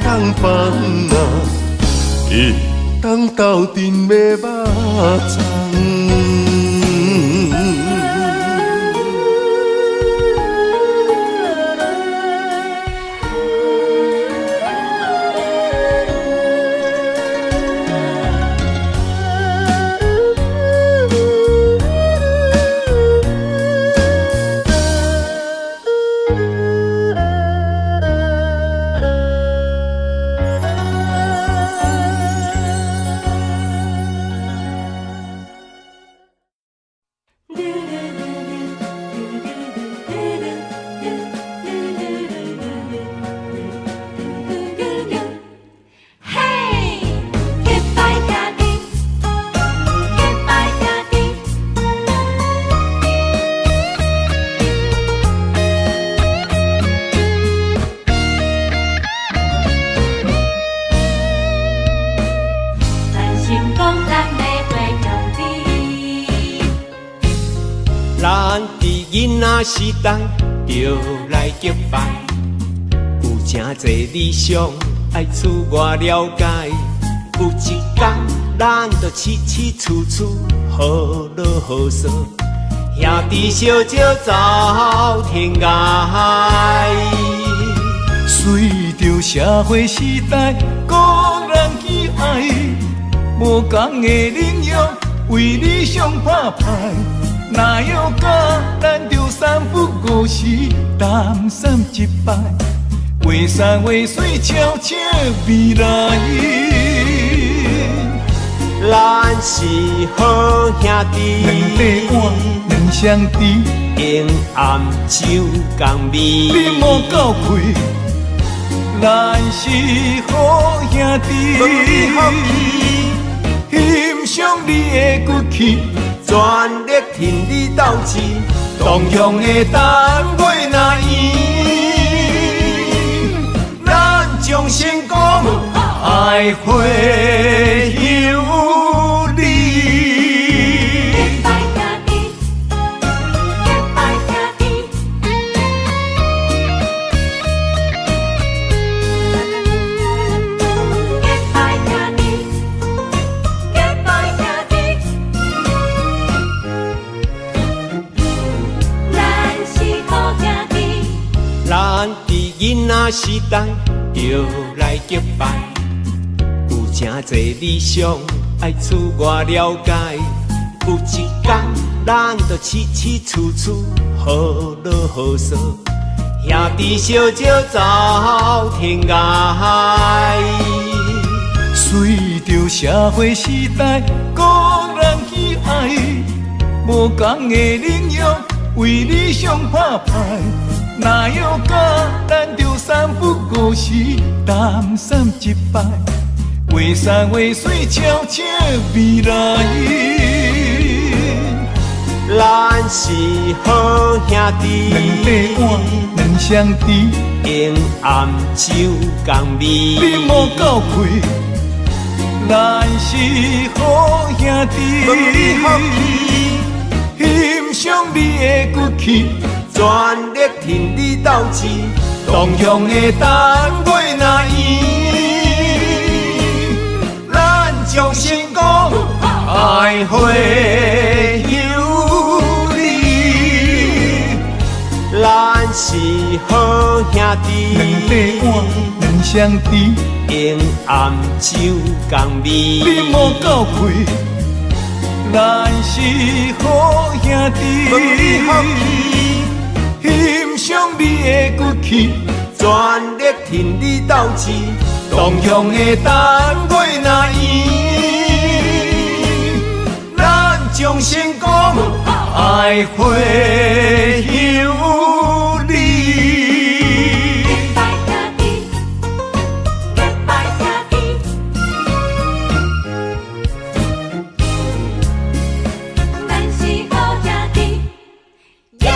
S2: 當放啊，會當鬥陣的肉粽。
S4: 咱佇囡仔時代就來結拜，有誠濟理想愛自我了解。有一工咱就起起厝厝好落好趖，兄弟相招走天涯。
S2: 隨著社會時代，各人去愛，無仝的領域，為理想拍拼。若藥假，咱就三不五時擔心一擺，畫山畫水悄悄未來。
S4: 咱是好兄弟，
S2: 兩塊碗兩雙匙，
S4: 永暗酒共味。
S2: 你莫鬥氣，咱是好兄弟，欣賞你的骨氣，
S4: 全力挺你鬥志，
S2: 同鄉的等月若圓，咱將成功愛回有你。
S1: 結拜兄弟，結拜兄弟，結拜兄弟，結拜兄弟，咱是好兄弟。
S4: 咱佇囡仔時代就來結拜，有誠濟理想愛自我了解。有一工咱就起起厝厝好落好趖，兄弟相招走天涯。
S2: 隨著社會時代，各人去愛，無仝的領域，為理想拍拼。若藥假，咱就三不五時擔心一擺，畫山畫水悄悄未來。
S4: 咱是好兄弟，
S2: 兩塊碗兩雙匙，
S4: 永暗酒共味。
S2: 你莫鬥氣，咱是好兄弟，欣賞你的骨氣，
S4: 全力挺你鬥志，
S2: 同鄉的等月若圓，咱將成功愛會有你。
S4: 咱是好兄弟，
S2: 兩塊碗兩雙匙，
S4: 永暗酒共味。
S2: 你莫鬥氣，咱是好兄弟，欣賞你的骨氣，
S4: 全力挺你鬥志，
S2: 同鄉的等月若圓，咱將成功愛會有你。
S1: 結拜兄弟，結拜兄弟，咱是好兄弟，耶！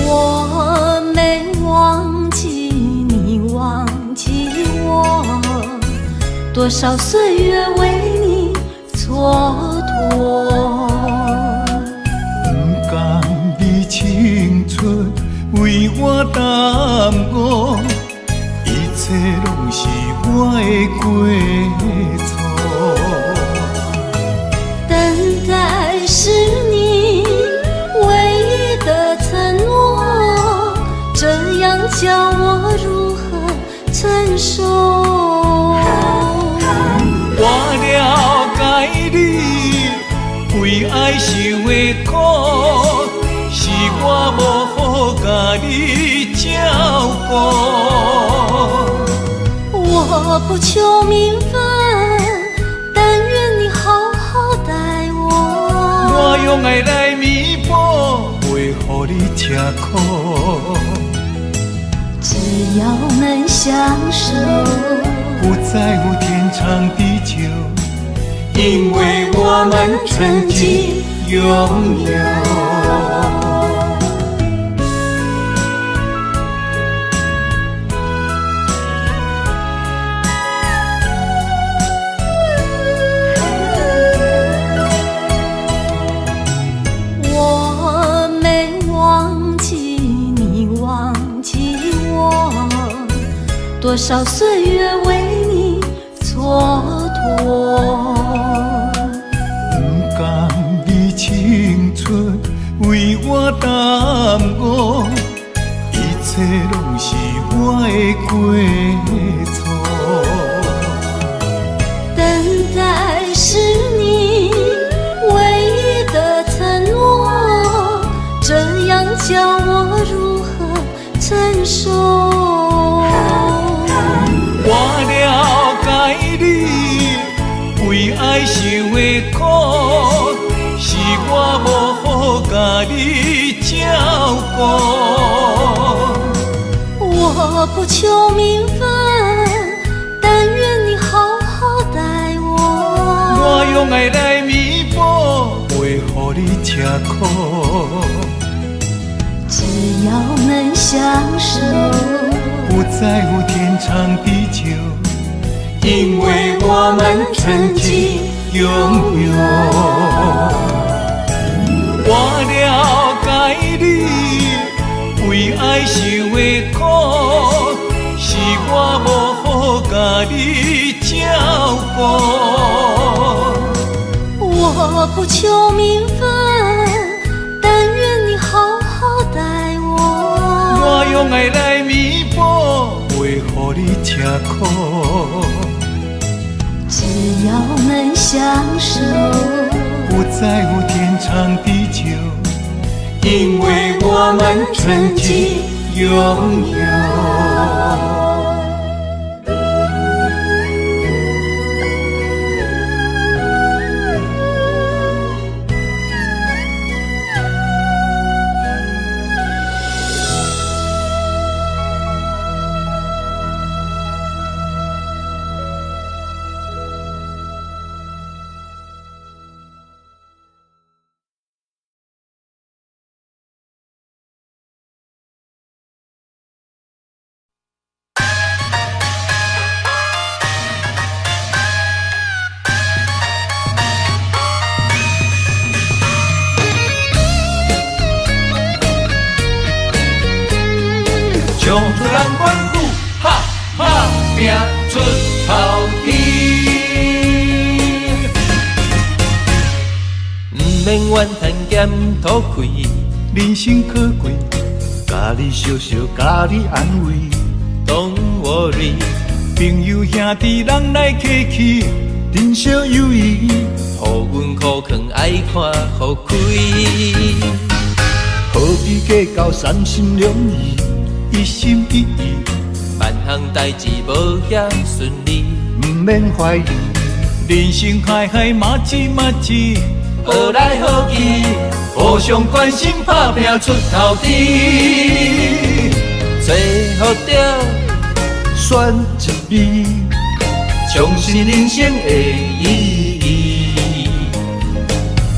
S1: 我沒忘記你，忘記我，多少歲月為你蹉跎。
S2: 不甘你青春為我耽誤，一切攏是我的過錯。
S1: 等待是你唯一的承諾，這樣叫我如何承受？
S2: 我了解你為愛受的苦，是我無好共你照顧。
S1: 我不求名分，但願你好好待我。
S2: 我用愛來彌補，袂予你吃苦。
S1: 相守，
S2: 不在乎天長地久，因為我們曾經擁有。
S1: 我沒忘記你，忘記我，多少歲月為你蹉跎。
S2: 不甘你青春為我耽誤，一切攏是我的過錯。
S1: 等待是你唯一的承諾，這樣叫我如何承受？
S2: 我了解你為愛受的苦，是我無好共你照顧。
S1: 我不求名分，但願你好好待我。
S2: 我用愛來彌補，袂予你吃苦。
S1: 只要能相守，
S2: 不在乎天長地久，因為我們曾經擁有。我了解你為愛受的苦，是我無好共你照顧。
S1: 我不求名分，但願你好好待我。
S2: 我用愛來彌補，袂予你吃苦。
S1: 只要能相守，
S2: 不在乎天長地久，因為我們曾經擁有。
S3: 唱出難關苦，哈哈拼出頭天。毋免怨嘆兼討氣，
S2: 人生可貴，共你相惜，共你安慰。
S3: Don't worry，
S2: 朋友兄弟人來客氣，珍惜友誼，
S3: 予阮苦囥愛看予開。
S2: 何必計較三心兩意，一心一意，
S3: 萬項代誌無遐順利，
S2: 毋免懷疑。人生海海麻糬麻糬，
S3: 學來學去，互相關心打拼出頭天。找予著
S2: 選一味，
S3: 重新人生的意義。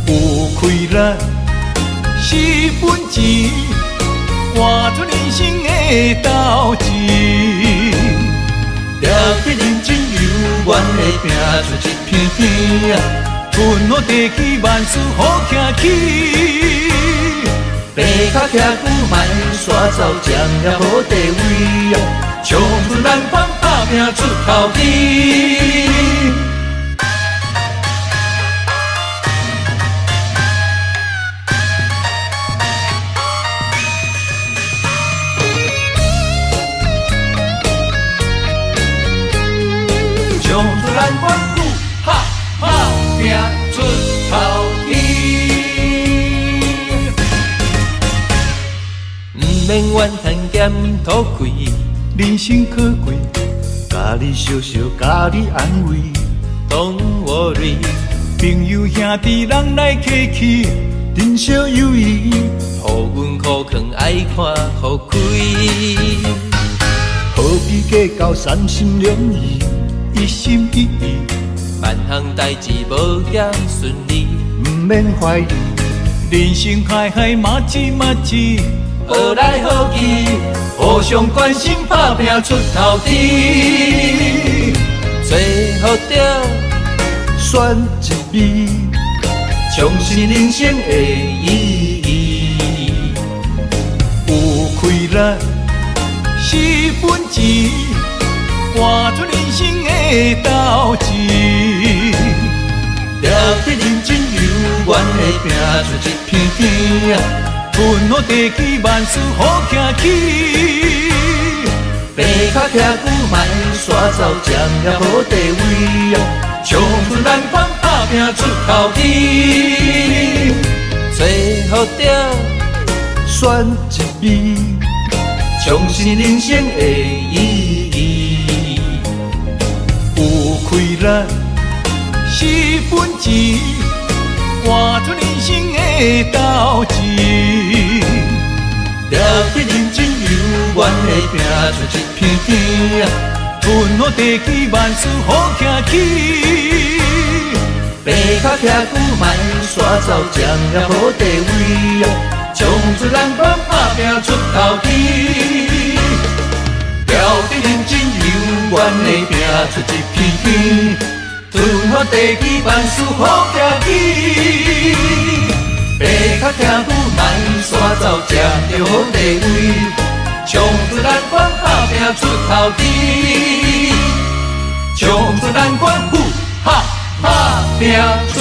S2: 有氣力是本錢，活出人生的鬥志。
S3: 定得認真猶原會拼出一片天。
S2: 吞好地氣，萬事好徛起。
S3: 爬較徛久，莫煞走，占了好地位。
S2: 衝出難關，打拼出頭天。
S3: 衝出難關苦，哈哈拼出頭天。毋免怨嘆兼討氣，
S2: 人生可貴，共你相惜，共你安慰。
S3: Don't worry，
S2: 朋友兄弟人來客氣，珍惜友誼，
S3: 予阮苦囥愛看予開。
S2: 何必比計較，三心兩意，一心一意，
S5: 萬項代誌無遐順利，
S2: 毋免懷疑。
S3: 人生海海嘛一嘛一，
S5: 學來學去，
S3: 互相關心，拍拚出頭天。
S5: 找予著
S2: 選一味，
S3: 創新人生的意義。有氣力是本錢，活出人生的鬥志。掠著認真猶原會拚出一片天，天好地基萬事好徛起。
S2: 爬較徛久，莫煞走，占了好地位。
S3: 衝出難關，拍拚出頭天。
S5: 找予著
S2: 選一味，
S3: 創新人生的意義。有氣力是本錢，活出人生的鬥志。掠著認真猶原會拚出一片天，天好地基萬事好徛起。
S2: 爬較徛久，莫煞走，占了好地位。
S3: 衝出難關，拍拚出頭天。掠著認真猶原會拚出一片天，天好地基萬事好徛起。爬較徛久，莫煞走，占著好地位。衝出難關，拍拚出頭天。衝出難關，呼哈，拍拚出